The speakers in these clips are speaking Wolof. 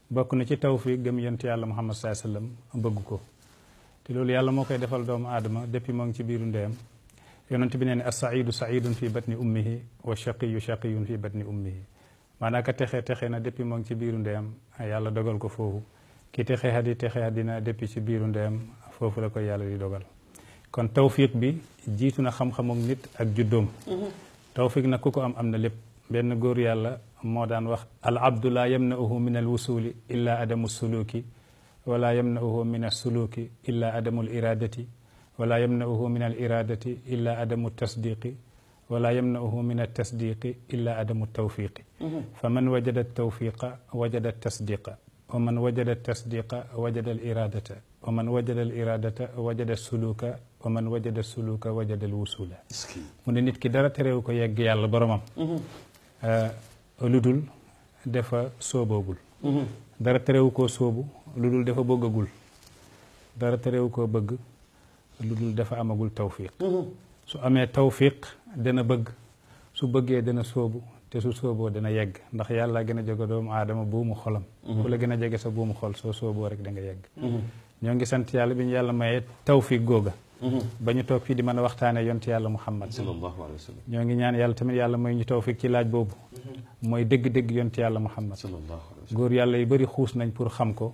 bokk na ci tawfiq gëm yonent yàlla Muhammad sallallahu alayhi wasallam bëgg ko te loolu yàlla moo koy defal doomu aadama depuis moo ngi ci biiru ndeyam yonent bi nee ne as-saidu saidun fi batni ummihi wa shaqiyu shaqiyun fi batni ummihi maanaam ka texe na depuis moo ngi ci biiru ndeyam yàlla dogal ko foofu ki texe hadina depuis ci biiru ndeyam foofu la koy yàlla di dogal kon tawfiq bi jiitu na xam-xamuk nit ak juddoom tawfiq nag ku ko am na lépp benn góor yàlla moo daan wax al abdu la yamna'uhu min al wusuli illa adamu suluki wala yamna'uhu min as-suluki illa adamu al iradati wala yamna'uhu min al iradati illa adamu tasdiqi wala yamna'uhu min at-tasdiqi illa adamu tawfiqi faman wajada at-tawfiqa wajada at-tasdiqa wa man wajada at-tasdiqa wajada al-iradata wa man wajada al-iradata wajada as-suluka wa man wajada as-suluka wajada al-wusula mu ne nit ki dara terewu ko yegg yàlla boromam lu dul dafa sóoboogul dara terewu koo sóobu lu dul dafa bëggagul dara terewu koo bëgg lu dul dafa amagul tawfiq su amee tawfiq dana bëgg su bëggee dana sóobu te su sóoboo dana yegg ndax yàlla gën a jóge doomu aadama buumu xolam ku la gën a jege sa buumu xol soo sóoboo rek da nga yegg ñoo ngi sant yàlla bi ñu yàlla mayee tawfiq googa ba ñu toog fii di mën a waxtaanee yonent yàlla Muhammad sallallahu alayhi wa sallam ñoo ngi ñaan yàlla tamit yàlla may ñu tawfiq ci laaj boobu mooy dëgg-dëgg yonent yàlla Muhammad sallallahu alayhi wa sallam góor yàlla yu bëri xuus nañ pour xam ko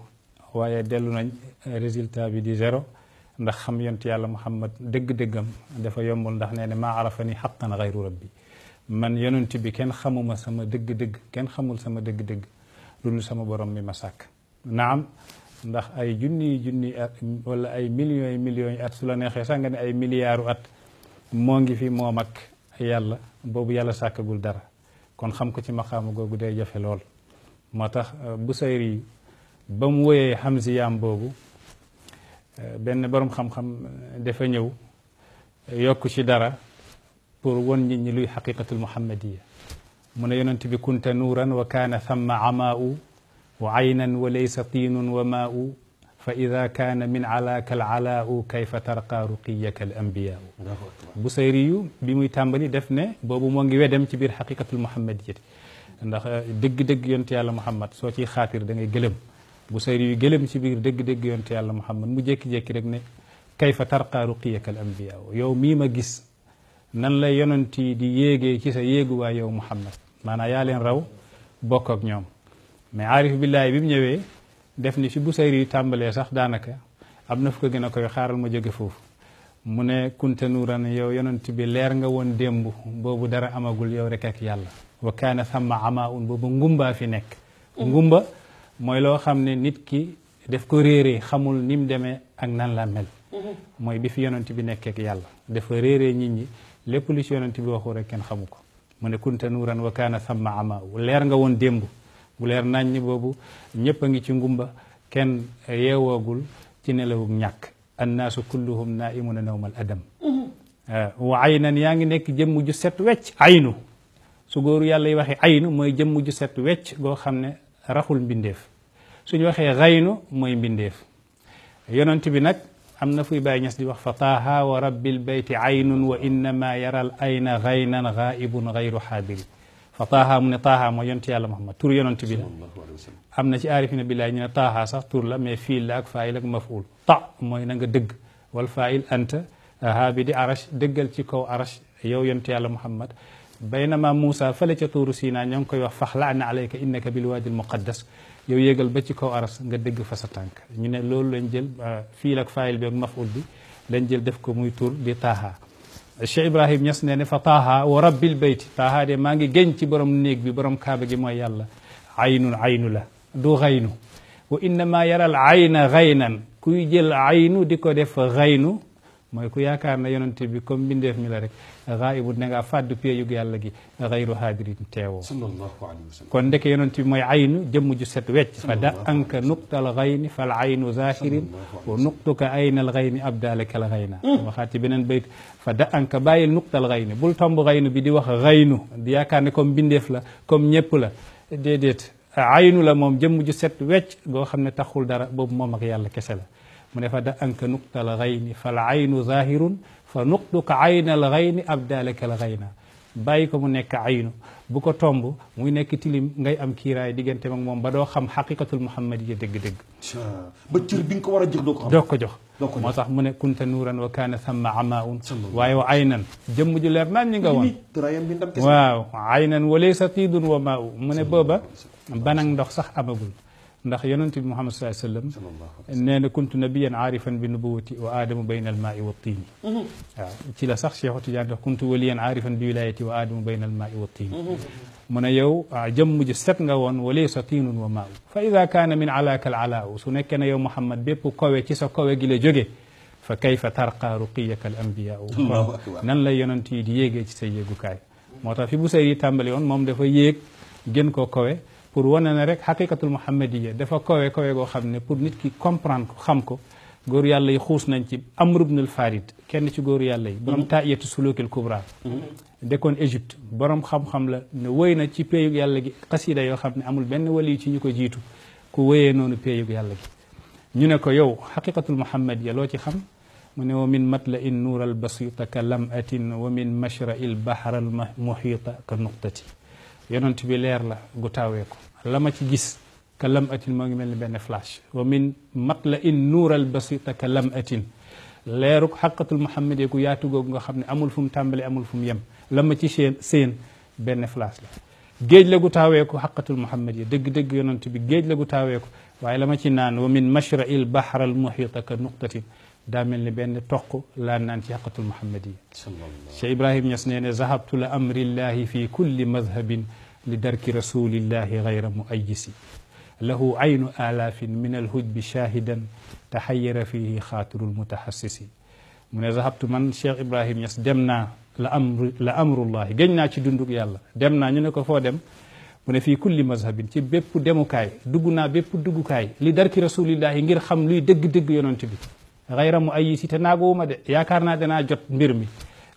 waaye dellu nañ résultat bi di zéro ndax xam yonent yàlla Muhammad dëgg-dëggam dafa yombul ndax nee ne maa arafani xaqan xayru rabbi man yonent bi kenn xamuma sama dëgg-dëgg kenn xamul sama dëgg-dëgg lu dul sama borom mi ma sàkk naam ndax ay junni at wala ay millions yi at su la neexee sax nga ne ay milliards at moo ngi fi moom ak yàlla boobu yàlla sàkkagul dara kon xam ko ci maqaama googu day jafe lool moo tax Busayri ba mu woyee Hamziyaam boobu benn borom xam-xam dafa ñëw yokk ci dara pour won nit ñi luy xaqiqatul muhammadiya mu ne yonent bi kunta nuuran wa kaana thamma amaa'u wa aynan wa laysa tiinun wa maa'u fa ida kaana min alaaka al alaa'u kayfa tarqaa ruqiyaka al anbiyaa'u Busayri yu bi muy tàmbali def ne boobu moo ngi wedem ci biir xaqiqatul muhammadiyati ndax dëgg-dëgg yonent yàlla Muhammad soo ciy xaatir da ngay gëlëm Busayri yu gëlëm ci biir dëgg-dëgg yonent yàlla Muhammad mu jékki-jékki rek ne kayfa tarqaa ruqiyaka al anbiyaa'u yow mii ma gis nan la yonent yi di yéegee ci sa yéeguwaay yow Muhammad maanaam yaa leen raw bokk ak ñoom mais aarif billaahi bi mu ñëwee def ni fi Busayri yu tàmbalee sax daanaka am na fu ko gën a koy xaaral ma jóge foofu mu ne kunta nuuran yow yonent bi leer nga woon démb boobu dara amagul yow rek ak yàlla wa kaana thamma amaa'un boobu ngumbaa fi nekk ngumba mooy loo xam ne nit ki daf ko réeree xamul ni mu demee ak nan la mel mooy bi fi yonent bi nekk ak yàlla dafa réeree nit ñi lépp lu ci yonent bi waxu rek kenn xamu ko mu ne kunta nuuran wa kaana thamma amaa'u leer nga woon démb bu leer nañ ñi boobu ñëpp a ngi ci ngumba kenn yeewoogul ci nelawug ñàkk annaasu kulluhum naa'imuna nawmal adam wa aynan yaa ngi nekk jëmm ju set wecc aynu su góoru yàlla yi waxee aynu mooy jëmm ju set wecc goo xam ne raxul mbindeef suñu waxee xaynu mooy mbindeef yonent bi nag am na fuy Baay Ñas di wax fa taaha wa rabbil bayti aynun wa innama yaral ayna xaynan ghaibun gayru xaadiri fa taaha mu ne taaha mooy yonent yàlla Muhammad tur yonent bi la am na ci aarifina billahi ñu ne taaha sax tur la mais fiil la ak faayil ak mafuul ta mooy na nga dëgg wal faayil anta haa bi di arash dëggal ci kaw arash yow yonent yàlla Muhammad baynama Moussa fële ca tuuru Sinaa ñoo ngi koy wax faxla'na alayka innaka bil waadi al muqaddas yow yéegal ba ci kaw aras nga dëgg fa sa tànk ñu ne loolu lañ jël fiil ak faayil bi ak mafuul bi lañ jël def ko muy tur di taaha Cheikh Ibrahim Niass ne fa taaha wa rabbil bayti taaha de maa ngi géñ ci borom néeg bi borom kaaba gi mooy yàlla aynun aynu la du xaynu wa innama yaral ayna xaynan kuy jël aynu di ko def xaynu mooy ku yaakaar na yonent bi comme mbindeef mi la rek xaayibu ne nga fàddu péeyug yàlla gi xayru haadirin teewoo sallallahu alayhi wa sallam kon ndeke yonent bi mooy aynu jëmm ju set wecc fa da anka nuqtal xayni fal aynu zahirin wa nuqtuka aynal xayni abdalaka al xayna waxaat ci beneen bayt fa da anka bàyyil nuqtal xayni bul tomb xaynu bi di wax xaynu di yaakaar ne comme mbindeef la comme ñëpp la déedéet aynu la moom jëmm ju set wecc goo xam ne taxul dara boobu moom ak yàlla kese la mu ne fa da anka nuqtal xayni fal aynu zahirun fa nuqtuka aynal xayni abdalaka al xayna bàyyi ko mu nekk aynu bu ko tomb muy nekk tilim ngay am kiiraay diggante ak moom ba doo xam xaqiqatul muhammadiya dëgg-dëgg. ba cër bi nga ko war a jox doo ko xam. doo ko jox moo tax mu ne kunta nuuran wa kaana thamma amaun waaye wa aynan jëmm ju leer naan ñi nga woon waaw aynan wa laysa tiidun wa maau mu ne booba banang ndox sax amagul ndax yonent bi Muhammad sallallahu alayhi wa sallam nee na kuntu nabiyan aarifan bi nubuwati wa aadamu bayna almaai wa tiini waaw ci la sax Cheikh Tidiane dox kuntu waliyan aarifan bi wilayati wa aadamu bayna almaai wa tiini mu ne yow jëmm ji set nga woon wa laysa tiinun wa maau fa ida kaana min alaaka al alaau su nekkee ne yow Muhammad bépp kowe ci sa kowe gi la jóge fa kayfa tarqa ruqiyaka al anbiyaau nan lay yonent yi di yéegee ci sa yéegukaay moo tax fi bu say yi tàmbali woon moom dafa yéeg gën koo kowe pour wane ne rek xaqiqatul muhammadiya dafa kowe kowe goo xam ne pour nit ki comprendre ko xam ko góor yàlla yi xuus nañ ci Amr ibn al Farid kenn ci góor yàlla yi borom taiyatu sulukil kubra dekkoon Égypte borom xam-xam la ne wëy na ci péeyug yàlla gi xasida yoo xam ne amul benn wali ci ñu ko jiitu ku wëyee noonu péeyug yàlla gi ñu ne ko yow xaqiqatul muhammadiya loo ci xam mu ne wa min matla in nuur al basita ka lamatin wa min mashra il bahar al muhita ka nuqtati yonent bi leer la gu taawee ko la ma ci gis ka lam atin moo ngi mel ni benn flash wa min matla in nuural basita ka lam atin leeruk xaqatul muhammad gu yaatu googu nga xam ne amul fu mu tàmbale amul fu mu yem la ma ci seen benn flash la géej la gu taawee ko xaqatul muhammad yi dëgg-dëgg yonent bi géej la gu taawee ko waaye la ma ci naan wa min mashra il bahar al muhita ka nuqtatin daa mel ni benn toq laa naan ci xaqatul muhammad yi Cheikh Ibrahim Niass nee ne zahabtu la amrillahi fi kulli madhabin li darki rasulillahi gayra muayisi lahu aynu alaafin min alhujbi shahidan taxayara fihi xaatirul mutahassisi mu ne zahabtu man Cheikh Ibrahim Niass dem naa la amrullahi géñ naa ci dundug yàlla dem naa ñu ne ko foo dem mu ne fii kulli mazhabin ci bépp demukaay dugg naa bépp duggukaay li darki rasulillahi ngir xam luy dëgg-dëgg yonent bi xayra mu ayisi te naagoowuma de yaakaar naa danaa jot mbir mi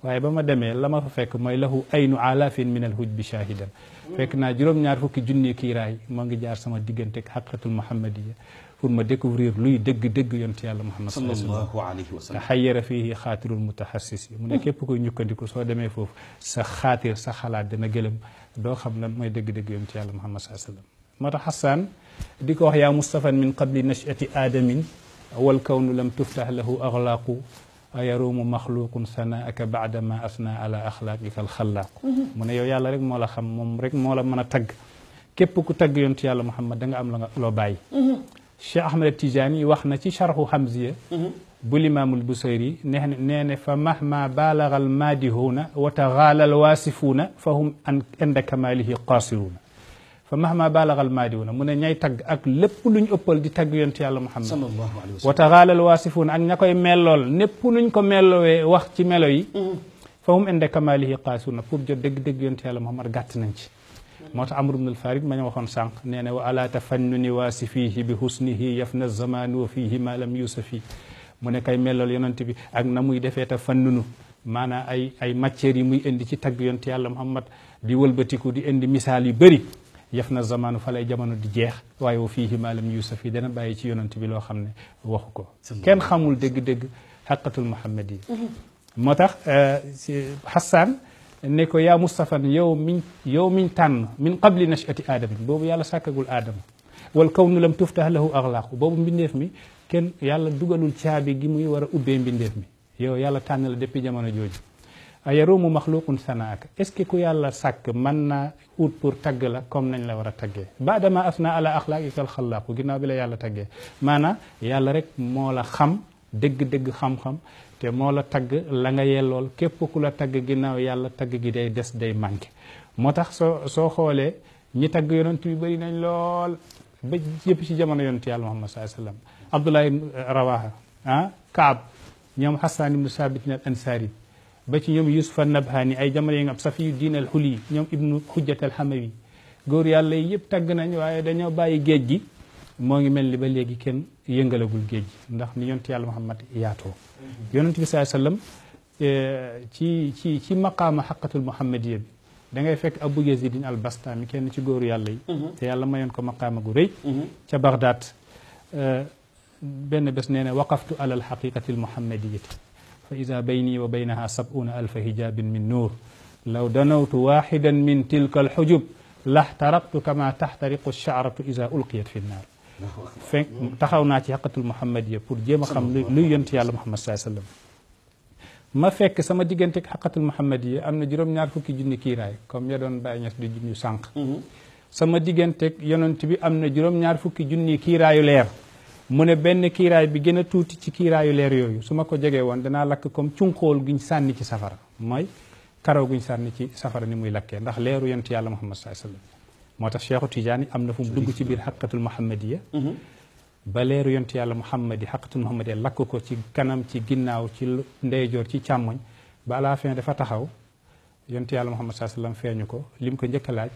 waaye ba ma demee la ma fa fekk mooy lahu aynu alaafin min al hujbi shahidan fekk naa juróom-ñaar fukki junni kiiraay moo ngi jaar sama diggante ak xaqiqatul muhammadiya pour ma découvrir luy dëgg-dëgg yonent yàlla muhammad sallallahu alayhi wa sallam xayyara fihi xaatirul mutaxassis yi mu ne képp koy ñukkandiku soo demee foofu sa xaatir sa xalaat dana gëlëm doo xam lan mooy dëgg-dëgg yonent yàlla muhammad sallallahu alayhi wa sallam moo tax Hassan di ko wax yaa mustafan min qabli nachati aadamin wal kawnu lam tuftah lahu axlaaqu ayarumu maxluqun sanaaka baadama asna ala axlaaqika alxalaaqu mu ne yow yàlla rek moo la xam moom rek moo la mën a tagg képp ku tagg yontu yàlla muhammad da nga am la nga loo bàyyi Cheikh Ahmed Tidiane wax na ci charxu Hamziya bu limaamul Busayri nee ne fa mahma baalaga almaadihuuna wa taxaala alwaasifuuna fa hum inda kamaalihi qaasiruuna fa mahma baalagal maadiwuna mu ne ñay tagg ak lépp luñ ëppal di tagg yonent yàlla muhammad sallallahu alayhi wa sallam wa taxaalal waasifuuna ak ña koy mellool népp nuñ ko mellowee wax ci melo yi fa hum inda kamaalihi qaasuna pour jot dëgg-dëgg yonent yàlla muhammad gàtt nañ ci moo tax Amr ibn al-Farid ma ñu waxoon sànq nee na wa ala tafannuni waasifihi bi husnihi yafna zamanu wa fihi ma lam yusafi mu ne kay mellool yonent bi ak na muy defee ta fannunu maanaam ay matières yi muy indi ci tagg yonent yàlla muhammad di wëlbatiku di indi misaal yu bëri yaf na zamanu fa lay jamono di jeex waaye wa fiihi maa lam yuusaf yi dana bàyyi ci yonent bi loo xam ne waxu ko kenn xamul dëgg-dëgg xaqatul muhammad yi moo tax Hassan ne ko yaa mustafan yow miñ tànn min qabli nachati aadamin boobu yàlla sàkkagul aadama wal kawnu lam tuftah lahu axlaaqu boobu mbindeef mi kenn yàlla dugalul caabi gi muy war a ubbee mbindeef mi yow yàlla tànn la depuis jamono jooju ayarumu maxluqun sanaaka est-ce que ku yàlla sàkk mën naa ut pour tagg la comme nañ la war a taggee baadama asna ala axlaaqika alxalaaqu ginnaaw bi la yàlla taggee maanaam yàlla rek moo la xam dëgg-dëgg xam-xam te moo la tagg la nga yellool képp ku la tagg ginnaaw yàlla tagg gi day des day manqué moo tax soo xoolee ñi tagg yonent bi bëri nañ lool ba yëpp ci jamono yonent yàlla muhammad sallallahu alayhi wa sallam Abdullah ibn Rawaha Kaab ñoom Hassan ibnu Sabit al Ansari ba ci ñoom Yusuf an-Nabhani ay jamono yi nga am Safiyu diin al Huli ñoom ibnu Hujjat al Hamawi góor yàlla yi yëpp tagg nañ waaye dañoo bàyyi géej gi moo ngi mel ni ba léegi kenn yëngalagul géej gi ndax ni yonent yàlla Muhammad yaatoo yonent bi sallallahu alayhi wasallam ci maqaama xaqatul muhammadiyya bi da ngay fekk Abu Yazid al Bastami kenn ci góoru yàlla yi te yàlla mayoon ko maqaama gu rëy ca Baghdad benn bés nee na waqaftu ala al xaqiqati al muhammadiyyati fa ida bayni wa baynaha sab'una alfa hijabin min nuur law danawtu waxidan min tilka alxujub laxtaraqtu kama taxtariqu alchaaratu ida ulqiyat fi nnaar fe taxaw naa ci xaqatul muhammadiya pour jéem a xam luy yonent yàlla muhammad sallallahu alayhi wasallam ma fekk sama diggante ak xaqatul muhammadiya am na juróom-ñaar fukki junni kiiraay comme ya doon bàyyi ñes di junni sànq sama diggante ak yonent bi am na juróom-ñaar fukki junni kiiraayu leer mu ne benn kiiraay bi gën a tuuti ci kiiraayu leer yooyu su ma ko jegee woon danaa lakk comme cunqóol guñ sànni ci safara mooy karaw guñ sànni ci safara ni muy lakkee ndax leeru yonent yàlla muhammad sallallahu alayhi wasallam moo tax Cheikhu Tidiane am na fu mu dugg ci biir xaqatul muhammadiya ba leeru yonent yàlla muhammadi xaqatul muhammadiya lakk ko ci kanam ci ginnaaw ci ndeyjoor ci càmmoñ ba à la fin dafa taxaw yonent yàlla muhammad sallallahu alayhi wasallam feeñu ko lim ko njëkk a laaj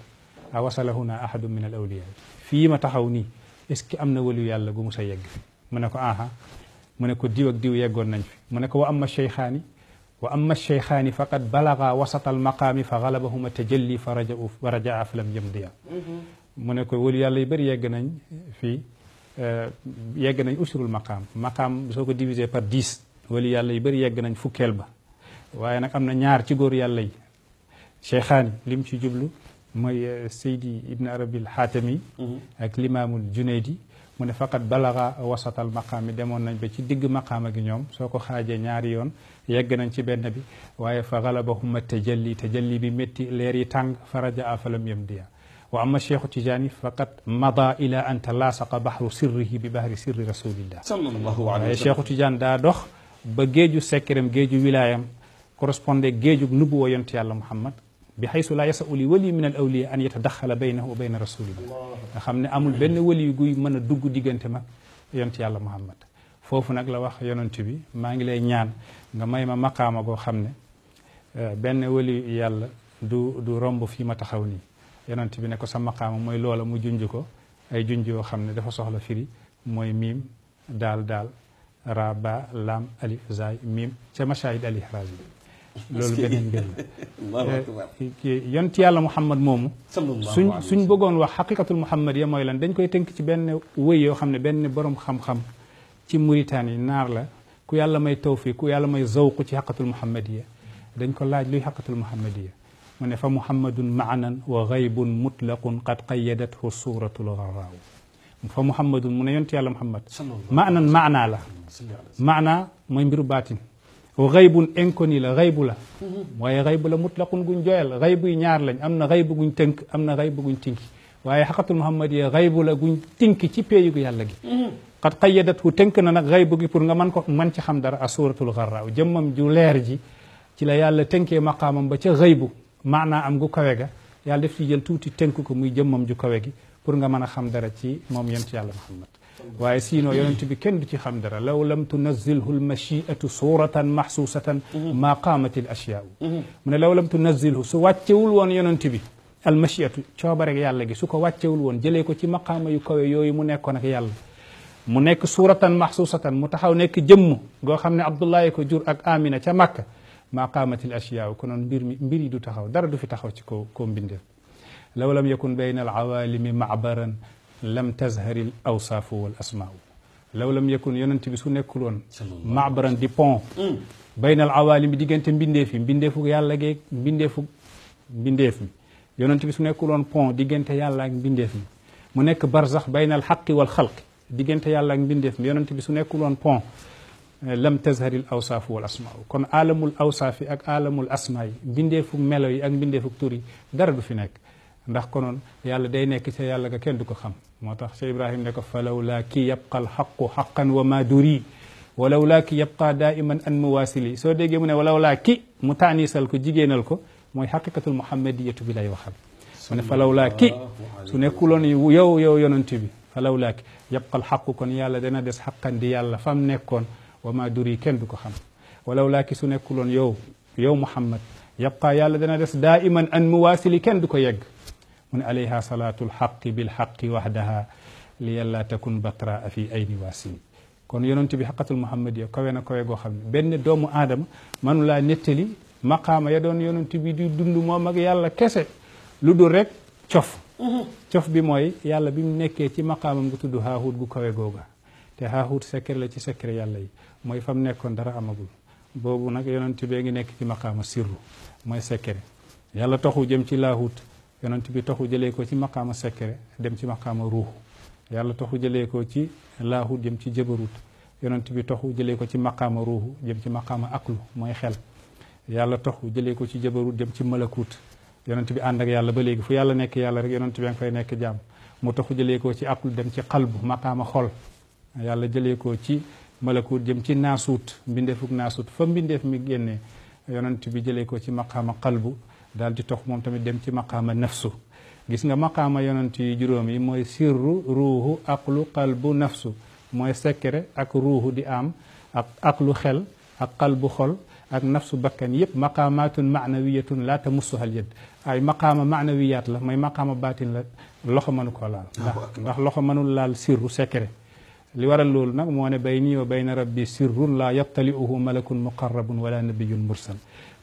a wasalahuna ahadun min al awliya fii ma taxaw nii est-ce que am na waliyu yàlla gu musa yegg mu ne ko aha mu ne ko diw ak diw yeggoon nañ fi mu ne ko wa amma cheykhaani faqad balaga wasata al maqaami fa galabahuma tajalli fa rajaa fa lam yamdiya mu ne ko waliyu yàlla yu bëri yegg nañ fii yegg nañ usrul maqaam soo ko divisé par 10 waliyu yàlla yu bëri yegg nañ fukkeel ba waaye nag am na ñaar ci góor yàlla yi cheykhaani lim ci jublu mooy Seydi Ibn Arabi al-Xaatami ak limaamul Junaydi mu ne faqat balaga wasatal maqaam yi demoon nañ ba ci digg maqaama gi ñoom soo ko xaajee ñaari yoon yegg nañ ci benn bi waaye fa galabahuma tajalli bi métti leer yi tàng fa rajaa fa lam yamdiya wa amma Cheikhu Tijaani faqat mada ila an talaasaqa bahru sirrihi bi bahri sirri rasulillah sallallahu alayhi wa sallam waaye Cheikhu Tijaan daa dox ba géeju sekkiram géeju wilaayam correspondé géeju nubuwa yonent yàlla Muhammad bi xaysu laa yasau li wali min al awliya an yatadaxala baynahu wa bayna rasulillah nga xam ne amul benn wali guy mën a dugg diggante mag yonent yàlla muhammad foofu nag la wax yonent bi maa ngi lay ñaan nga may ma maqaama goo xam ne benn wali yàlla du romb fii ma taxaw nii yonent bi ne ko sa maqaama mooy loola mu junj ko ay junj yoo xam ne dafa soxla firi mooy miim daal ra ba lam alif zaay miim ca mashahid al ihraaz bi loolu beneen mbir la yonent yàlla muhammad moomu suñ bëggoon wax xaqiqatul muhammad ya mooy lan dañ koy tënk ci benn wëy yoo xam ne benn borom xam-xam ci Mauritanie naar la ku yàlla may tawfiq ku yàlla may zawq ci xaqatul muhammadiya dañ ko laaj luy xaqatul muhammadiya mu ne fa muhammadun maanan wa gaybun mutlaqun qad qayadathu suratul gharaaw fa muhammadun mu ne yonent yàlla muhammad maanan maanaa la maanaa mooy mbiru baatin wa xaybun inconnu la xaybu la waaye xaybu la mutlaqun guñ joyal xaybu yi ñaar lañ am na xaybu guñ tënk am na xaybu guñ tinki waaye xaqatul muhammadiya xaybu la guñ tinki ci péeyu gu yàlla gi xat xayadat hu tënk na nag xaybu gi pour nga mën ci xam dara a suratul garraaw jëmmam ju leer ji ci la yàlla tënkee maqaamam ba ca xaybu maanaa am gu kawe ga yàlla def ci jël tuuti tënk ko muy jëmmam ju kawe gi pour nga mën a xam dara ci moom yonent yàlla muhammad waaye sinon yonent bi kenn du ci xam dara law lam tunazilhu lmachiatu suratan maxsuusatan maa qaamati l ashyaau mu ne law lam tunazilhu su wàccewul woon yonent bi almachiatu coobarek yàlla gi su ko wàccewul woon jëlee ko ci maqaama yu kawe yooyu mu nekkoon ak yàlla mu nekk suratan maxsuusatan mu taxaw nekk jëmm goo xam ne abdullahi ko jur ak amina ca Makka maa qaamati l ashyaau konoon mbir yi du taxaw dara du fi taxaw ci ko mbindeef law lam yakun bayna al awalimi maabaran lam tazhari l awsaafu wal asmaau law lam yakun yonent bi su nekkul woon maabaran di pont bayna al awalimi diggante mbindeef yi mbindeefu yàlla geeg mbindeef mi yonent bi su nekkul woon pont diggante yàlla ak mbindeef mi mu nekk barzax bayna al xaqi wal xalqi diggante yàlla ak mbindeef mi yonent bi su nekkul woon pont lam tazhari l awsaafu wal asmaau kon alamul awsaafi ak alamul asmaa yi mbindeefu melo yi ak mbindeefu tur yi dara du fi nekk ndax konoon yàlla day nekk ca yàlla ga kenn du ko xam moo tax Cheikh Ibrahim ne ko falaw laa ki yabqa alxaqu xaqan wa ma duri walaw laa ki yabqa daiman an muwaasili soo déggee mu ne walaw laa ki mu taanisal ko jigéenal ko mooy xaqiqatul muhammadiyatu bi lay waxal mu ne falaw laa ki su nekkuloon yow yonent bi falaw laa ki yabqa alxaqu kon yàlla dana des xaqan di yàlla fam nekkoon wa ma duri kenn du ko xam walaw laa ki su nekkuloon yow muhammad yabqa yàlla dana des daiman an muwaasili kenn du ko yegg mu ne alayha salaatul xaqi bil xaqi waxdaha li yàlla takun batraa fi ayni waasili kon yonent bi xaqatul muhammadiya kawe na kawe goo xam ne benn doomu aadama manu laa nettali maqaama ya doon yonent bi di dund moom ak yàlla kese lu dul rek cof bi mooy yàlla bi mu nekkee ci maqaamam gu tudd haahuut gu kawe googa te haahuut secret la ci secret yàlla yi mooy fam nekkoon dara amagul boobu nag yonent bee ngi nekk ci maqaama sirru mooy secret yàlla toxu jëm ci laahut yonent bi toxu jëlee ko ci maqaama secret dem ci maqaama ruuxu yàlla toxu jëlee ko ci laahut jëm ci jabarut yonent bi toxu jëlee ko ci maqaama ruuxu jëm ci maqaama aklu mooy xel yàlla toxu jëlee ko ci jabarut jëm ci malakut yonent bi ànd ak yàlla ba léegi fu yàlla nekk yàlla rek yonent bi nga fay nekk jàmm mu toxu jëlee ko ci aklu dem ci qalbu maqaama xol yàlla jëlee ko ci malakut jëm ci naasuut mbindeefuk naasuut fa mbindeef mi génnee yonent bi jëlee ko ci maqaama qalbu daal di tox moom tamit dem ci maqaama nafsu gis nga maqaama yonent yi juróom yi mooy sirru ruuhu aqlu qalbu nafsu mooy secret ak ruuhu di am ak aqlu xel ak qalbu xol ak nafsu bakkan yépp maqaamatun maanawiyatun laa tamussuha al yad ay maqaama maanawiyaat la mooy maqaama baatin la loxo mënu ko laal ndax loxo mënul laal sirru secret li waral loolu nag moo ne bayni wa bayna rabbi sirrun laa yattali'uhu malakun muqarrabun wala nabiyyun mursal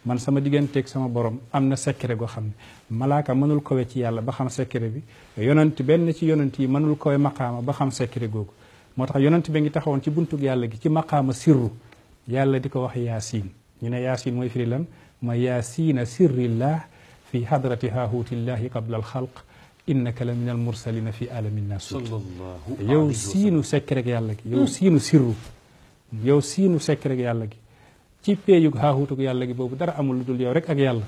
man sama digganteeg sama borom am na secret goo xam ne malaaka mënul kowe ci yàlla ba xam secret bi yonent benn ci yonent yi mënul kowe maqaama ba xam secret googu moo tax yonent bi ngi taxawoon ci buntug yàlla gi ci maqaama sirru yàlla di ko wax yaasiin ñu ne yaasiin mooy firi lan mooy yaasiina sirrillah fi hadrati haahutillahi qabla alxalq innaka la min al mursalina fi alamin nasut yow siinu secret yàlla gi yow siinu sirru yow siinu secret yàlla gi ci péeyug haahutug yàlla gi boobu dara amul lu dul yow rek ak yàlla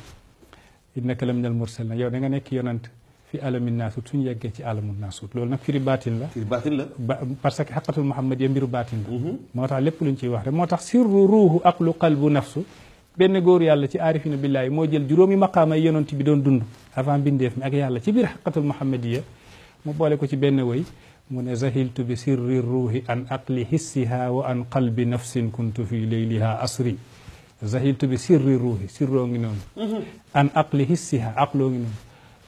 innaka la min al mursalina yow da nga nekk yonant fi alamin nasut suñu yeggee ci alamun nasut loolu nag firi baatin la parce que xaqatul muhammad ya mbiru baatin la moo tax lépp luñ ciy wax rek moo tax sirru ruuhu aqlu qalbu nafsu benn góor yàlla ci aarifina billaahi moo jël juróomi maqaama yi yonent bi doon dund avant bindeef mi ak yàlla ci biir xaqatul muhammadiya mu boole ko ci benn woy mu ne zahiltu bi sirri ruuhi an aqli hissiha wa an qalbi nafsin kuntu fi leyliha asri zahiltu bi sirri ruuhi sirroo ngi noonu an aqli hissiha aqloo ngi noonu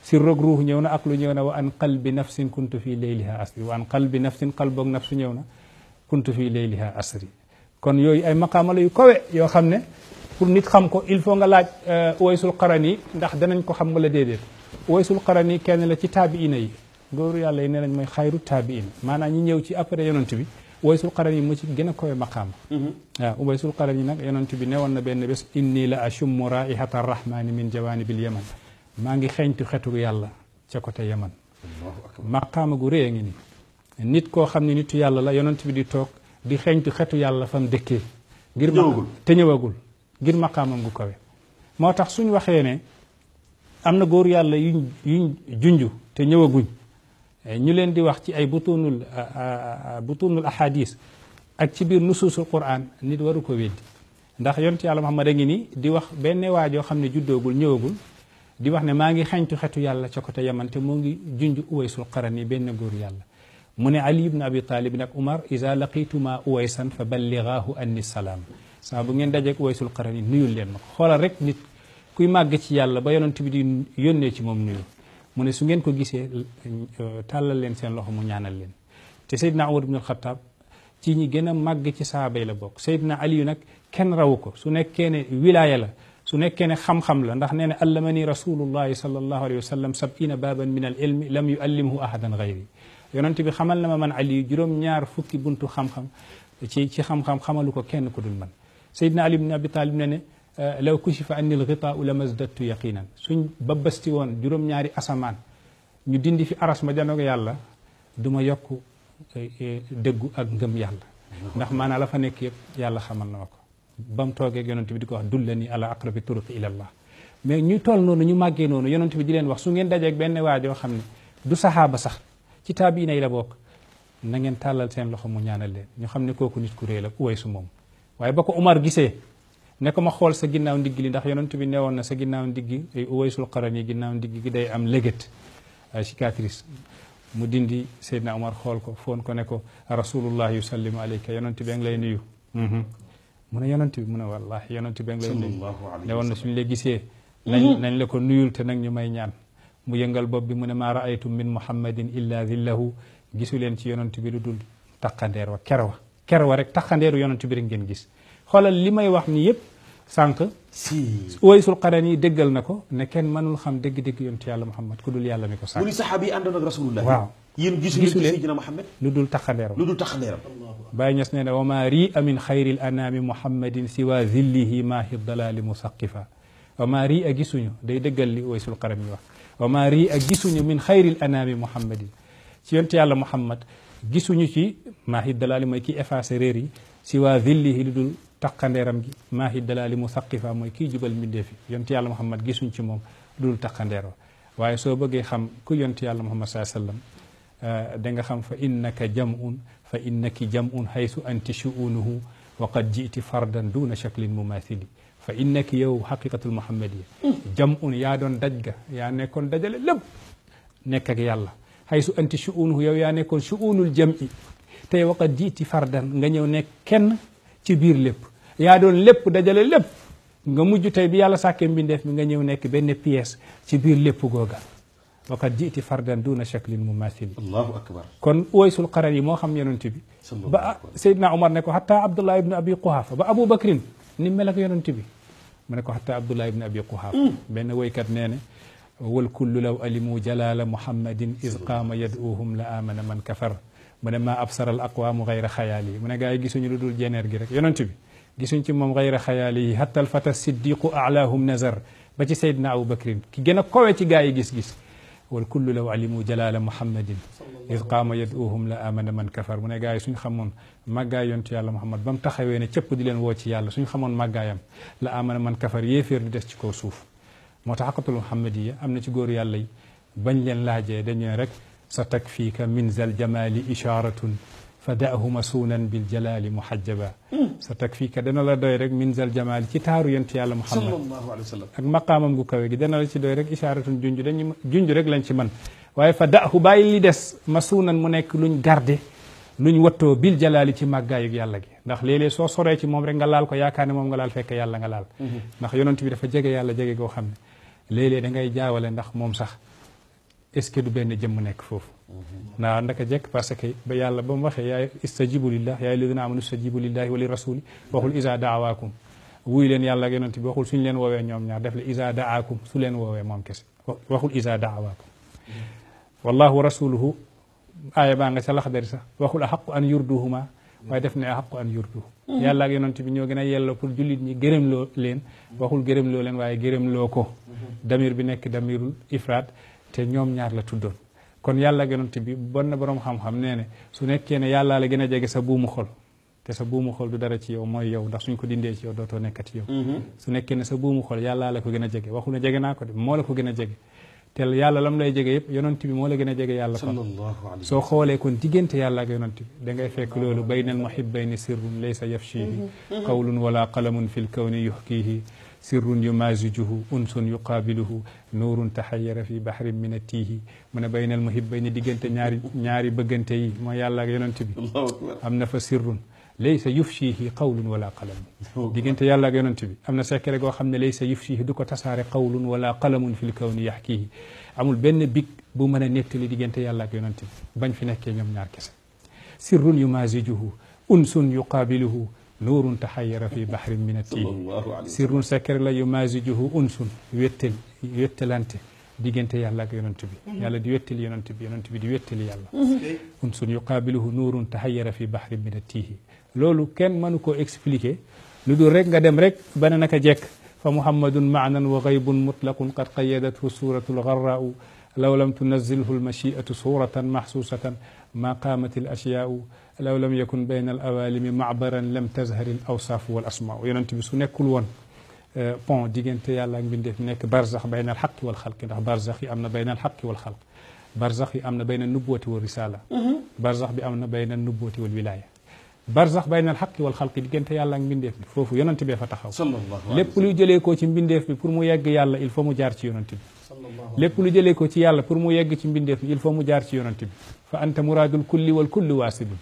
sirroog ruuhu ñëw na aqlu ñëw na wa an qalbi nafsin kuntu fi leyliha asri wa an qalbi nafsin qalboog nafsu ñëw na kuntu fi leyliha asri kon yooyu ay maqaama la yu kawe yoo xam ne pour nit xam ko il faut nga laaj Uwaysul Qarani ndax danañ ko xam wala déedéet Uwaysul Qarani kenn la ci taabiina yi góoru yàlla yi nee nañ mooy xayru taabiin maanaam ñi ñëw ci après yonent bi Uwaysul Qarani moo ci gën a koy maqaama waaw Uwaysul Qarani nag yonent bi newoon na benn bés inni la ashummu raihata arrahmani min jawanibil yaman maa ngi xeeñtu xetu yàlla ca côté yaman maqaama gu rëy a ngi nii nit koo xam ne nitu yàlla la yonent bi di toog di xeeñtu xetu yàlla fam dëkkee ngir te ñëwagul ngir maqaamam gu kawe moo tax suñ waxee ne am na góor yàlla yuñ junju te ñëwaguñ ñu leen di wax ci ay butunul ahadis ak ci biir nusuusul quran nit waru ko weddi ndax yonent yàlla Muhammad a ngi ni di wax benn waajoo xam ne juddoogul ñëwagul di wax ne maa ngi xeñtu xetu yàlla ca côté yaman te moo ngi junj Uwaysul Qarani benn góor yàlla mu ne Ali ibn Abi Talib nag Umar iza laqituma Uwaysan fa balligaahu anni salaam saa bu ngeen dajeek Uwaysul Qarani nuyul leen ma ko xoolal rek nit kuy màgg ci yàlla ba yonent bi di yónnee ci moom nuyu mu ne su ngeen ko gisee tàllal leen seen loxo mu ñaanal leen te Seydina Umar ibn al-Khattab ci ñi gën a màgg ci sahaaba yi la bokk Seydina Ali nag kenn rawu ko su nekkee ne wilaaya la su nekkee ne xam-xam la ndax nee na allamani rasulullahi sallallahu alayhi wa sallam sab'ina baaban min al ilmi lam yuallimhu ahadan gayri yonent bi xamal na ma man Ali juróom-ñaar fukki buntu xam-xam ci xam-xam xamalu ko kenn ku dul man Seydina Ali ibn Abi Talib ne ne law kushifa anni al-ghitaa'u lamazdadtu yaqinan suñ babbasti woon juróom-ñaari asamaan ñu dindi fi aras ma janoog yàlla du ma yokk dëggu ak ngëm yàlla ndax maanaam la fa nekk yëpp yàlla xamal na ma ko ba mu toogee yonent bi di ko wax dullani ala aqrabi turuqi ila allah mais ñu toll noonu ñu màggee noonu yonent bi di leen wax su ngeen dajeeg benn waajoo xam ne du saxaaba sax ci taabiina yi la bokk na ngeen tàllal seen loxo mu ñaanal leen ñu xam ne kooku nit ku réy la Uwaysu moom waaye ba ko Umar gisee ne ko ma xool sa ginnaaw ndigg li ndax yonent bi newoon na sa ginnaaw ndiggi Uwaysul Qarani ginnaaw ndigg gi day am léget cicatrice mu dindi Seydina Umar xool ko foon ko ne ko rasulullah yusallimu alayka yonent bi ngi lay nuyu mu ne yonent bi mu ne wallahi yonent bi ngi lay nuyu ne woon na suñu la gisee nañ la ko nuyul te nag ñu may ñaan mu yëngal bopp bi mu ne maa raaytum min muhammadin illa zillahu gisu leen ci yonent bi lu dul taqandeer wa ker wa rek taqandeeru yonent bi rek ngeen gis xoolal li may wax ni yëpp sànq Uwaysul Qarani yi déggal na ko ne kenn mënul xam dégg-dégg yonent yàlla Muhammad ku dul yàlla mi ko sànq mu ni saxaaba yi àndoon ak rasulullah waaw yéen gisu leen Seydina Muhammad lu dul taqandeeram Baay Ñas nee na wa maa rii min xayril anaami muhammadin siwa zillihi maahi dalaali musaqifa wa maa rii a gisuñu day dëggal li Uwaysul Qarani wax wa maa rii a gisuñu min xayril anaami muhammadin ci yonent yàlla muhammad gisuñu ci maahi dalaali mooy kii effacé réer yi si waa villihi lu dul taqandeeram gi maahi dalaali musaqifa mooy kii jubal mbindeef yi yonent yàlla muhammad gisuñ ci moom lu dul taqandeero waaye soo bëggee xam ku yonent yàlla muhammad saa sallam da nga xam fa innaka jam'un fa innaki jam'un haysu anti shu'unuhu wa qad ji'ti fardan duna shaklin mumathili fa innaki yow xaqiqatul muhammadiya jam'un yaa doon daj ga yaa nekkoon dajale lépp nekk ak yàlla haysu anti shu'unuhu yow yaa nekkoon shu'unul jam'i tey wa qad ji'ti fardan nga ñëw nekk kenn ci biir lépp yaa doon lépp dajale lépp nga mujj tey bi yàlla sàkkee mbindeef mi nga ñëw nekk benn pièce ci biir lépp googa waqad ji'ti fardan duna shaklin mumathili allahu akbar kon Uwaysul Qarani moo xam yonent bi ba Seydina Omar ne ko hatta Abdullah ibn Abi Quhafa ba Abu Bakrin ni mel ak yonent bi mu ne ko hatta Abdullah ibn Abi Quhafa benn woykat nee ne wal kullu law alimu jalala muhammadin iz qaama yad'uhum la amana man kafar mu ne maa absara al aqwaamu gayra xayaali yi mu ne gaa yi gisuñu lu dul jeneer gi rek yonent bi gisuñ ci moom gayra xayaali yi hatta al fata siddiqu a'laahum nazar ba ci Seydina Abu Bakrin ki gën a kowe ci gaa yi gis-gis wal kullu law alimu jalala muhammadin iz qaama yad'uhum la amana man kafar mu ne gaa yi suñ xamoon màggaay yontu yàlla muhammad ba mu taxawee ne cëpp di leen woo ci yàlla suñ xamoon màggaayam la amana man kafar yéeféer di des ci kaw suuf moo tax xaqatul muhammadiya am na ci góor yàlla yi bañ leen laajee dañu rek sa takfiika min zal jamali isharatun fa da'hu masuunan bil jalali muhajjaba sa takfiika dana la doy rek min zal jamali ci taaru yontu yàlla muhammad sallallahu alayhi wa sallam ak maqaamam gu kawe gi dana la ci doy rek isharatun junj dañu junj rek lañ ci man waaye fa da'hu bàyyi li des masuunan mu nekk luñ garde luñ wattoo bil jalaali ci màggaayu yàlla gi ndax léeg-léeg soo soree ci moom rek nga laal ko yaakaar ne moom nga laal fekk yàlla nga laal ndax yonent bi dafa jege yàlla jege goo xam ne léeg-léeg da ngay jaawale ndax moom sax est-ce que du benn jëmm nekk foofu ndax ndaka jekk parce que ba yàlla ba mu waxee yaay istajibu lillah yaay alladina amanu istajibu lillahi wa li rasuli waxul isa daawaakum wuy leen yàlla ak yonent bi waxul suñ leen woowee ñoom ñaar def la isa daakum su leen woowee moom kese waxul isa daawaakum wallahu wa rasuluhu aaya baa nga ca laxdari sax waxul a xaqu an yurduhuma waaye def ne a xaqu an yurduhu yàlla ak yonent bi ñoo gën a yelloo pour jullit ñi gërëm loo leen waxul gërëm loo leen waaye gërëm loo ko damir bi nekk damirul ifraat te ñoom ñaar la tuddoon kon yàlla ak yonent bi bon na boroom xam-xam nee ne su nekkee ne yàllaa la gën a jege sa buumu xol te sa buumu xol du dara ci yow mooy yow ndax suñ ko dindee ci yow dootoo nekkati yow su nekkee ne sa buumu xol yàllaa la ko gën a jege waxul ne jege naa ko de moo la ko gën a jege te yàlla lam lay jege yëpp yonent bi moo la gën a jege yàlla kon soo xoolee kon diggante yàlla ak yonent bi da ngay fekk loolu bayna al muhibbayni sirrun laysa yafshihi qawlun wala qalamun fi l kawni yuhkihi sirrun yumazijuhu unsun yuqaabiluhu nuurun taxayyara fi bahrin min attiihi mu ne bayna al muhibbayni diggante ñaari bëggante yi mooy yàlla ak yonent bi am na fa sirrun laysa yufshihi qawlun wala qalamun diggante yàlla ak yonent bi am na secret goo xam ne laysa yufshihi du ko tasaare qawlun wala qalamun fil kawni yaxkihi amul benn big bu mën a nettali diggante yàlla ak yonent bi bañ fi nekkee ñoom ñaar kese sirrun yumazijuhu unsun yuqaabiluhu nuurun taxayyara fi bahrin min attiihi sirrun secret la yumazijuhu unsun wettalante diggante yàlla ak yonent bi yàlla di wettali yonent bi yonent bi di wettali yàlla unsun yuqaabiluhu nuurun taxayyara fi bahrin min attiihi loolu kenn mënu koo expliquer lu dul rek nga dem rek ba ne naka jekk fa muhammadun maanan wa gaybun mutlaqun qad qayadathu suratu lgarraau law lam tunazilhu lmachiatu suratan maxsusatan ma qaamat al ashyaau law lam yakun bayna al awalimi macbaran lam tazhar al awsaafu wal asmaau yonent bi su nekkul woon pont diggante yàlla ak mbindeef nekk barzax bayna al xaqi wal xalqi ndax barzax yi am na bayna al xaqi wal xalq barzax yi am na bayna nubuwati wal risala barzax bi am na bayna nubuwati wal wilaya barzax bayna al xaqi wal xalqi diggante yàlla ak mbindeef bi foofu yonent bee fa taxaw lépp luy jëlee ko ci mbindeef bi pour mu yegg yàlla il faut mu jaar ci yonent bi lépp lu jëlee ko ci yàlla pour mu yegg ci mbindeef bi il faut mu jaar ci yonent bi fa anta muraadul kulli wal kulli waasilun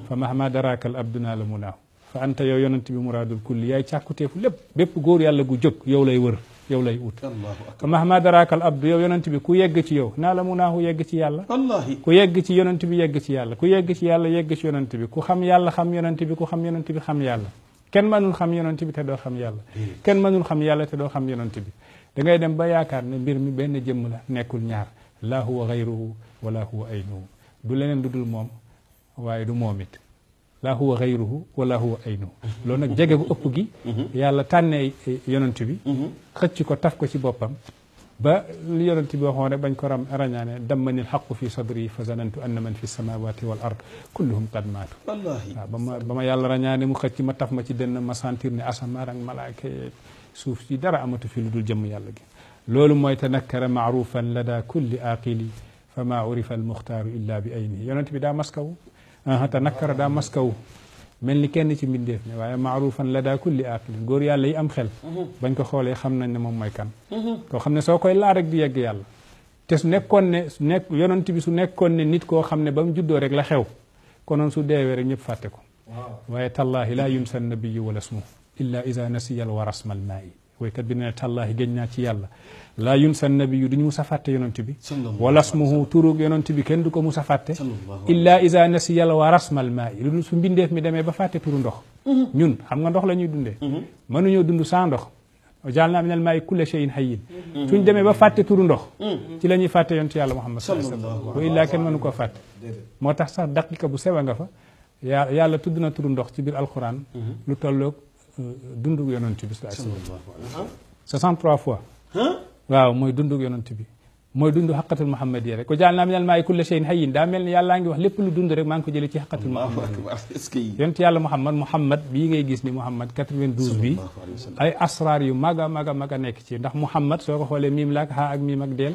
fa mahma daraka al abduna la munaahu fa anta yow yonent bi muraadul kulli yaay càkkuteefu lépp bépp góor yàlla gu jóg yow lay wër yow lay ut fa mahma daraka al abdu yow yonent bi ku yegg ci yow naa la munaahu yegg ci yàlla ku yegg ci yonent bi yegg ci yàlla ku yegg ci yàlla yegg ci yonent bi ku xam yàlla xam yonent bi ku xam yonent bi xam yàlla kenn mënul xam yonent bi te doo xam yàlla kenn mënul xam yàlla te doo xam yonent bi da ngay dem ba yaakaar ne mbir mi benn jëmm la nekkul ñaar laa huwa gayruhu wala huwa aynuhu du leneen lu dul moom waaye du moom it laa huwa xayruhu wala huwa aynuhu loolu nag jege gu ëpp gi yàlla tànnee yonent bi xëcc ko taf ko ci boppam ba li yonent bi waxoon rek bañ ko rañaane dammanil xaqu fi sadri fa zanantu anna man fi samawati wal ard kulluhum qad maatu waaw ba ma yàlla rañaane mu xëcc ma taf ma ci dënn ma sentir ne asamaan ak malaaka suuf si dara amatu fi lu dul jëmm yàlla gi loolu mooy tanakkara maarufan lada kulli aqili fa ma urifa al muxtaaru illa bi aynihi yonent bi daa maskawu tanakkara daa maskawu mel ni kenn ci mbindeef ne waaye maarufan la daa kulli aqilin góor yàlla yi am xel bañ ko xoolee xam nañ ne moom mooy kan koo xam ne soo koy laa rek di yegg yàlla te su nekkoon ne yonent bi su nekkoon ne nit koo xam ne ba mu juddoo rek la xew konoon su deewee rek ñëpp fàtte ko waaye tallaahi laa yunsa nabiyu wala smuhu illa isa nasiyal warasmal maayi woykat bi ne tallaahi géñ naa ci yàlla laa yunsa nabiyu duñu mus a fàtte yonent bi wala smuhu turug yonent bi kenn du ko mus a fàtte illa isa nasiyal warasmal maayi lu su mbindeef mi demee ba fàtte turu ndox ñun xam nga ndox la ñuy dundee mënuñoo dund sans ndox ja'alnaa minal maa'i kulla shay'in hayyin suñ demee ba fàtte turu ndox ci la ñuy fàtte yonent yàlla Muhammad sallallahu alayhi wa sallam wa illaa kenn mënu koo fàtte moo tax sax daqiqa bu sewa nga fa yàlla tudd na turu ndox ci biir alquran lu tolloog dundug yonent bi sallallahu alayhi wa sallam 63 fois waaw mooy dundug yonent bi mooy dund xaqatul muhammad yi rek ko ja'alnaa minal maa'i kulla shay'in hayyin daa mel ni yàllaa ngi wax lépp lu dund rek maa ngi ko jëlee ci xaqatul muhammad yonent yàlla muhammad bii ngay gis ni muhammad 92 bi ay asraar yu mag a mag a mag a nekk ci ndax muhammad soo ko xoolee miim laak haa ak miim ak deel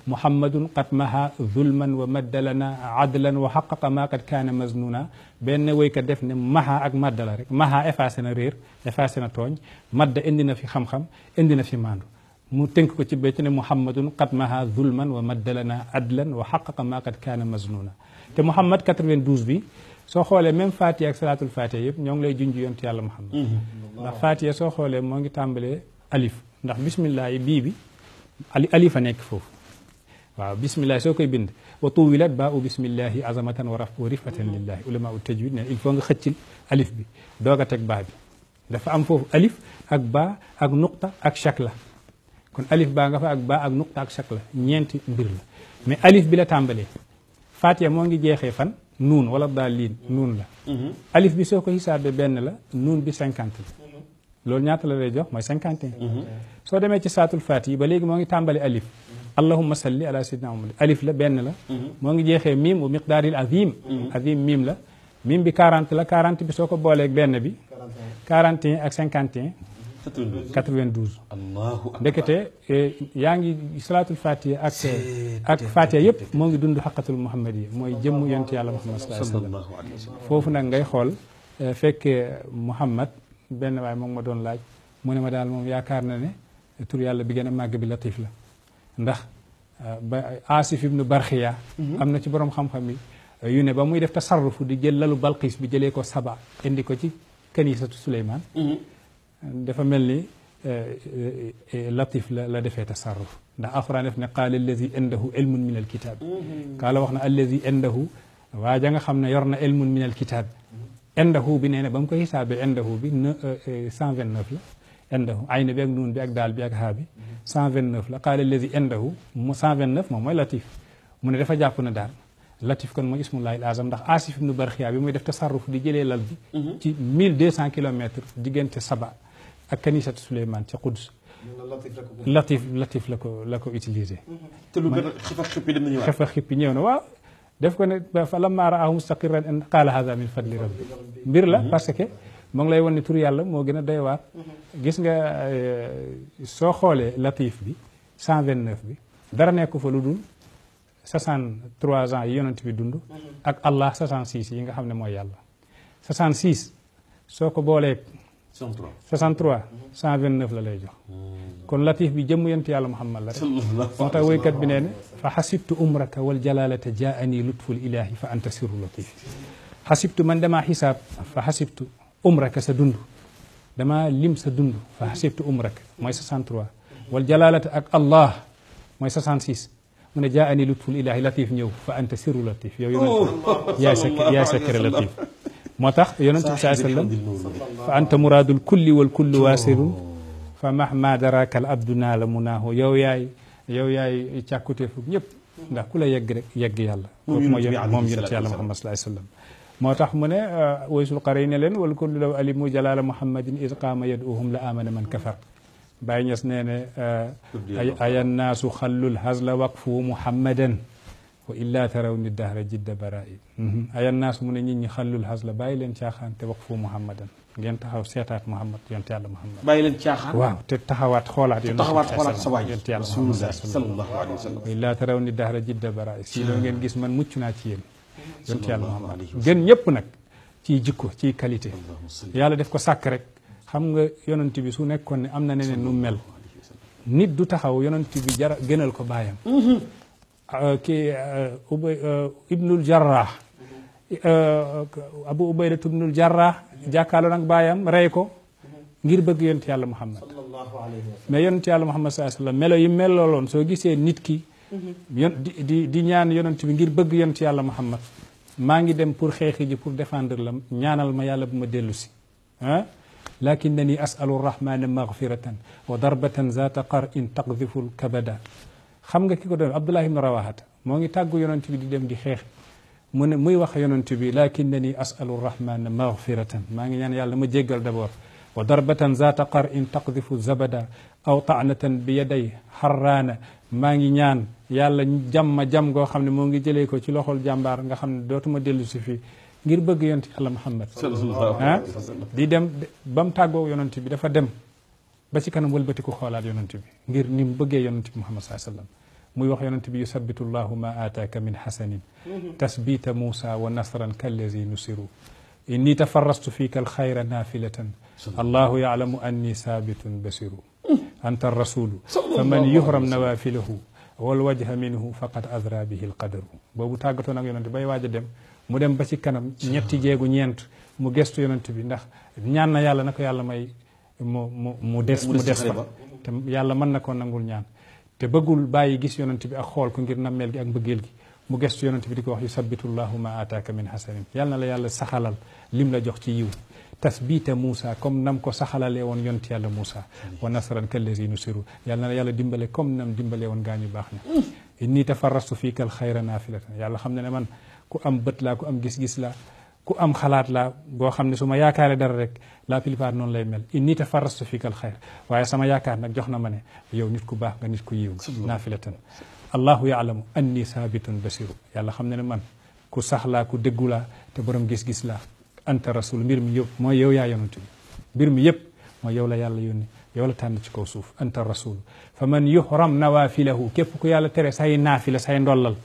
muhammadun qad maha zulman wa maddalana adlan wa xaqaqa maa qad kaana maznuna benn woykat def ne maha ak madda la rek maha effacé na réer effacé na tooñ madda indi na fi xam-xam indi na fi maandu mu tënk ko ci becc ne muhammadun qad maha zulman wa maddalana adlan wa xaqaqa maa qad kaana maznuna te muhammad 92 bi soo xoolee même fatiha ak salaatul fatiha yëpp ñoo ngi lay junj yonent yàlla muhammad ndax fatiha soo xoolee moo ngi tàmbalee alif ndax bismillah yi bii bi alif a nekk foofu waaw bismillah soo koy bind wa tuwilat baa u bismillahi azamatan wa rifatan lillahi ulama u tajwid ne il faut nga xëccil alif bi doog a teg baa bi dafa am foofu alif ak baa ak nuqta ak shakla kon alif baa nga fa ak baa ak nuqta ak shakla ñeenti mbir la mais alif bi la tàmbalee fatiha moo ngi jeexee fan nuun wala daalin nuun la alif bi soo ko xisaabee benn la nuun bi 50 la loolu ñaata la lay jox mooy 51 soo demee ci saatul fatiha ba léegi moo ngi tàmbale alif allahumma salli ala sayyidina muhammad alif la benn la moo ngi jeexee miim wa miqdaaril azim azim miim la miim bi 40 la 40 bi soo ko booleeg benn bi 41 ak 51 92 ndekete yaa ngi salaatul fatiha ak fatiha yëpp moo ngi dund xaqatul muhammad yi mooy jëmm yonent yàlla muhammad sallallahu alayhi wa sallam foofu nag ngay xool fekkee muhammad benn waaye moom ma doon laaj mu ne ma daal moom yaakaar na ne tur yàlla bi gën a màgg bi latif la ndax ba Asif ibnu Barxiya am na ci borom xam-xam yi yu ne ba muy def tasarrufu di jël lalu Balqis bi jëlee ko Saba indi ko ci kanisatu Suleymaan dafa mel ni latif la defee tasarruf ndax alxuraan def ne qaala allazi indahu ilmun min alkitab kaala wax na allazi indahu waa ja nga xam ne yor na ilmun min alkitab indahu bi nee na ba mu ko xisaabee indahu bi 129 la indahu ayna bi ak nuun bi ak daal bi ak haa bi 129 la qaala allazi indahu 129 moom mooy latif mu ne dafa jàpp na daal latif kon mooy ismullahi al azam ndax Asif ibnu Barxiya bi muy def tasarruf di jëlee lal bi ci 1200 kilomètres diggante Saba ak kanisatu Suleymaan ca Quds latif la ko utilisé te lu gën a xifa xippi dem nañu wax xifa xippi ñëw na waaw def ko ne fa lammaa ra'aahu mustaqirran qaala haadha min fadli rabbi mbir la parce que moo ngi lay wan ne tur yàlla moo gën a doy waar gis nga soo xoolee latif bi 129 bi dara nekku fa lu dul 63 ans yi yonent bi dund ak Allah 66 yi nga xam ne mooy yàlla 66 soo ko boolee 63 129 la lay jox kon latif bi jëmm yonent yàlla Muhammad la rek moo tax woykat bi nee ne fa xasibtu umraka wal jalalata jaani lutful ilahi fa anta sirru latif xasibtu man damaa xisaab fa xasibtu umraka sa dund damaa lim sa dund fa xasibtu umraka mooy 63 wal jalalata ak Allah mooy 66 mu ne jaani lutful ilahi latif ñëw fa anta sirru latif yow yonent yaay secret latif moo tax yonent bi saa sallam fa anta muraadul kulli wal kullu waasirun fa mahma daraka al abdu naa la munaahu yow yaay càkkutee fu ñëpp ndax ku la yegg rek yegg yàlla kooku moom yonent yàlla Muhammad sallallahu alayhi wasallam moo tax mu ne waysul qari ne leen wal kullu law alimu jalala muhammadin is qaama yaduhum la amana man kafar Baye Niass nee ne ayan naasu xallul hasla waqfu muhammadan wa illa taraw ni dahra jidda bara'i ayan naasu mu ne nit ñi xallul hasla bàyyi leen caaxaan te waqfu muhammadan ngeen taxaw seetaat muhammad yonent yàlla muhammad bàyyi leen caaxaan waaw te taxawaat xoolaat sa waay yonent yàlla rasulullah sallallahu alayhi wa sallam wa illa taraw ni dahra jidda bara'i si loo ngeen gis man mucc naa ci yéen yonent yàlla muhammad gën ñëpp nag ciy jikko ciy qualité yàlla def ko sàkk rek xam nga yonent bi su nekkoon ne am na neneen nu mel nit du taxaw yonent bi jara gënal ko baayam kii ibnul jarrah abu ubaydat ibnul jarrah jàkkaarloo nag baayam rey ko ngir bëgg yonent yàlla muhammad mais yonent yàlla muhammad sallallahu alayhi wasallam melo yi melooloon soo gisee nit ki di ñaan yonent bi ngir bëgg yonent yàlla muhammad maa ngi dem pour xeexi ji pour défendre la ñaanal ma yàlla bu ma dellu si ah lakinnani asalu rahmana maghfiratan wa darbatan zata qarin taqdifu lkabada xam nga ki ko doon Abdullah ibn Rawahata moo ngi tàggu yonent bi di dem di xeex mu ne muy wax yonent bi lakinnani asalu rahmana maghfiratan maa ngi ñaan yàlla ma jéggal d'abord wa darbatan zata qarin taqdifu zabada aw ta'natan bi yaday harrana maa ngi ñaan yàlla jam goo xam ne moo ngi jëlee ko ci loxol jàmbaar nga xam ne dootuma dellu si fii ngir bëgg yonent yàlla Muhammad di dem ba mu tàggoo yonent bi dafa dem ba ci kanam wëlbatiku xoolaat yonent bi ngir ni mu bëggee yonent bi Muhammad sallallahu alayhi wasallam muy wax yonent bi yusabbitu llahu ma aataaka min hasanin tasbita Musa wa nasran kallazi nusiru inni tafarrastu fika alxayra nafilatan allahu yaalamu anni saabitun basiru anta rasulu faman yuhram nawafilahu wal wajha minhu faqad adra bihi alqadaru boobu tàggatoo nag yonent bay waaj a dem mu dem ba ci kanam ñetti jeegu ñeent mu gestu yonent bi ndax ñaan na yàlla na ko yàlla may mu des fa te yàlla mën na ko nangul ñaan te bëggul bàyyi gis yonent bi ak xool ko ngir nammeel gi ak mbëggeel gi mu gestu yonent bi di ko wax yusabbitu llahu ma ataaka min hasanin yàlla na la yàlla saxalal lim la jox ci yiw tasbita Moussa comme nam ko saxalalee woon yonent yàlla Moussa wa nasran kallazi nusiru yàlla na la yàlla dimbale comme nam dimbalee woon gaa ñu baax na inni tafarrastu fiika al xayra naafilatan yàlla xam ne man ku am bët laa ku am gis-gis laa ku am xalaat laa boo xam ne su ma yaakaaree dara rek la plupart noonu lay mel inni tafarrastu fiika al xayr waaye sama yaakaar nag jox na ma ne yow nit ku baax nga nit ku yiw nga naafilatan allahu yaalamu anni saabitun basiru yàlla xam ne man ku sax laa ku déggu laa te borom gis-gis laa anta rasul mbir mi yëpp mooy yow yaa yonent bi mbir mi yëpp mooy yow la yàlla yónni yow la tànn ci kaw suuf anta rasul fa man yuhram nawafilahu képp ku yàlla tere say naafila say ndollal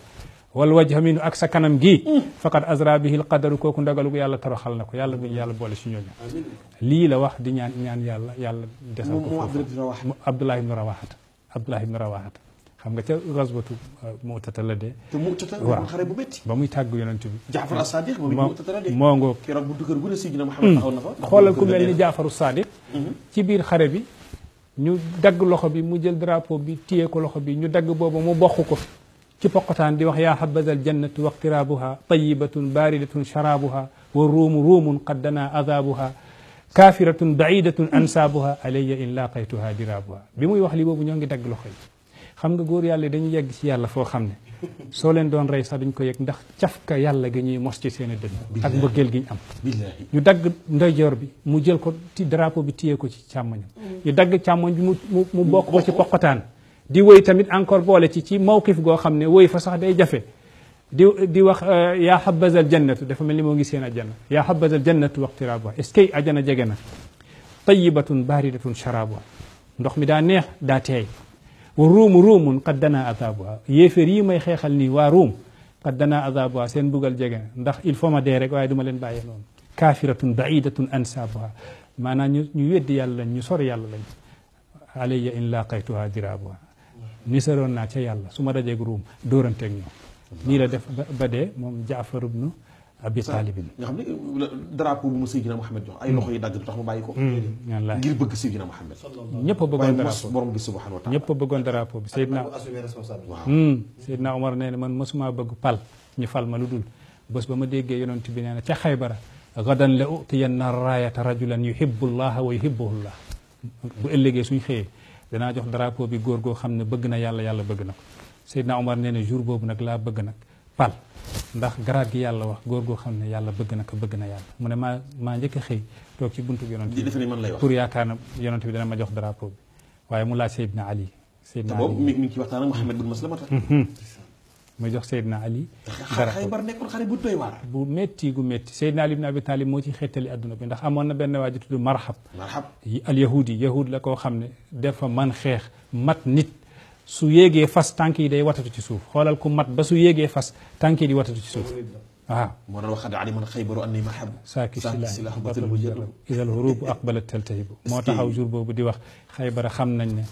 wal wajha minu ak sa kanam gi faqad azra bihi alqadaru kooku ndagalu yàlla toroxal na ko yàlla buñu yàlla boole si ñooñu lii la wax di ñaan yàlla desal ko foofu Abdullah ibn Rawahata xam nga ca gazwatu Mu'tata la dee te Mu'tata waaw xare bu métti ba muy tàgg yonent bi Jaafar as-Sadiq moom Mu'tata la dee moo ngoog keroog bu dëkkër bu ne Sidina Muhammad taxaw na fa xoolal ku mel ni Jaafaru Sadiq ci biir xare bi ñu dagg loxo bi mu jël drapeau bi téye ko loxo bi ñu dagg boobu mu bokk ko ci poqotaan di wax yaa habaza aljannatu waqtirabuha tayibatun baridatun sharabuha wa ruumun qad dana adabuha kafiratun baidatun ansaabuha alayya in laqaytuha dirabuha bi muy wax li boobu ñoo ngi dagg loxo yi xam nga góor yàlla dañuy yegg ci yàlla foo xam ne soo leen doon rey sax duñ ko yëg ndax cafka yàlla ga ñuy mos ci seen i dënn ak mbëggeel gi ñu am ñu dagg ndeyjoor bi mu jël ko ci drapeau bi téye ko ci càmmoñam ñu dagg càmmoñ bi mu bokk ko ci poqotaan di woy tamit encore boole ci mawqif goo xam ne woy fa sax day jafe di wax yaa habazal jannatu dafa mel ni moo ngi seen ajjana yaa habazal jannatu waqtirabuha est-ce que ajjana jege na tayibatun baridatun sharabuha ndox mi daa neex daa teey wa ruumun qad dana azabuha yéeféer yi may xeexal nii waa ruum qad dana azabuha seen buggal jege na ndax il faut ma dee rek waaye duma leen bàyyee noonu kafiratun baidatun ansaabuha maanaam ñu weddi yàlla lañ ñu sori yàlla lañ alayya in laqaytuha dirabuha nisaroon naa ca yàlla su ma dajeeg ruum dóoranteeg ñoom nii la def ba dee moom Jaafar ibnu Abi Taalibin nga xam ne drapeau bu mu Seydina Muhammad jox ay loxo yi dagg tax mu bàyyi ko ngir bëgg Seydina Muhammad ñëpp a bëggoon drapeau borom bi subhanahu wa taala ñëpp a bëggoon drapeau bi Seydina Omar nee na man mosuma bëgg pal ñu fal ma lu dul bés ba ma déggee yonent bi nee na ca Xaybara gadan la utiyanna raayata rajulan yuhibbu llaha wa yuhibbuhu llah bu ëllëgee suñ xëyee danaa jox drapeau bi góor goo xam ne bëgg na yàlla yàlla bëgg na ko Seydina Omar nee na jour boobu nag laa bëgg nag pal ndax garaat gi yàlla wax góor goo xam ne yàlla bëgg na ko bëgg na yàlla mu ne maa njëkk a xëy toog ci buntu bi yonent bi pour yaakaar na yonent bi dana ma jox drapeau bi waaye mu laaj Seydina Ali Seydina Ali boobu mi ngi ci waxtaan ak Muhammad bin Maslamata ma jox Seydina Ali Xaybar nekkoon xare bu doy waar bu métti gu métti Seydina Ali ibn Abi Talib moo ci xeetali adduna bi ndax amoon na benn waa ji tudd marhab al yahud la koo xam ne dafa man xeex mat nit su yéegee fas tànk yi day watatu ci suuf xoolal ku mat ba su yéegee fas tànk yi di watatu ci suuf waaw moo doon waxaat ali man xaybaru anni mahab saaki silah idal hurubu aqbalat taltahibu moo taxaw jour boobu di wax xaybara xam nañ ne